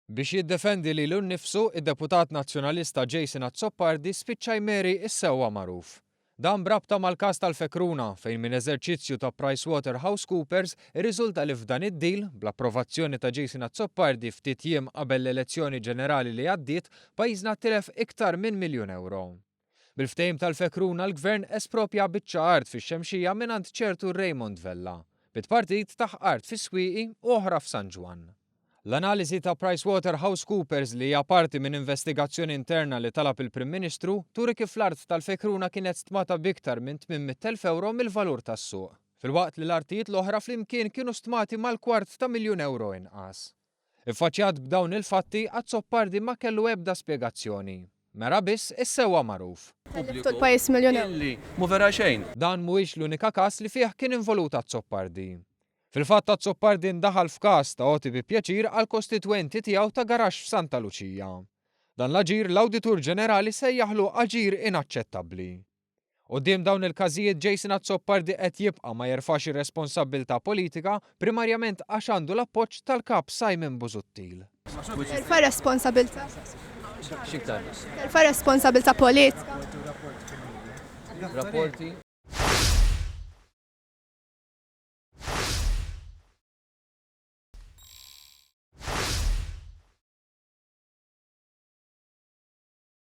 Biex jiddefendi lilu nnifsu, id-deputat Nazzjonalista Jason Azzopardi spiċċa jmeri s-sewwa magħruf. Dan b'rabta mal-każ tal-Fekruna, fejn minn eżerċizzju ta' PricewaterhouseCoopers irriżulta li f'dan id-deal, bl-approvazzjoni ta' Jason Azzopardi ftit jiem qabel l-elezzjoni ġenerali li għaddiet, pajjiżna tilef iktar minn miljun ewro. Bil-ftehim tal-Fekruna l-Gvern espropja biċċa art fix-Xemxija mingħand ċertu Raymond Vella, bi tpartit tah art fis-Swieqi u oħra f'San Ġwann. L-analiżi ta' PricewaterhouseCoopers li hija parti minn investigazzjoni interna li talab il-Prim Ministru turi kif l-art tal-Fekruna kienet stmata b'iktar minn 800,000 ewro mill-valur tas-suq, filwaqt li l-artijiet l-oħra flimkien kienu stmati mal-kwart ta' miljun ewro inqas. Iffaċċjat b'dawn il-fatti, Azzopardi ma kellu ebda spjegazzjoni. Mera biss is-sewwa magħruf. Telliftu l-pajjiż miljun ewro. Illi mhu vera xejn. Dan mhuwiex l-unika każ li fih kien involut Azzopardi. Fil-fatt Azzopardi ndaħal f'każ ta' għoti bi pjaċir għall-kostitwenti tiegħu ta' garaxx f'Santa Luċija. Dan l-aġir l-Awditur Ġenerali sejjaħlu aġir inaċċettabbli. Quddiem dawn il-każijiet Jason Azzopardi qed jibqa' ma jerfax ir-responsabbiltà politika primarjament għax għandu l-appoġġ tal-Kap Simon Busuttil. Terfa' responsabilità. X'iktar? Terfa' responsabilità politika. Rapporti.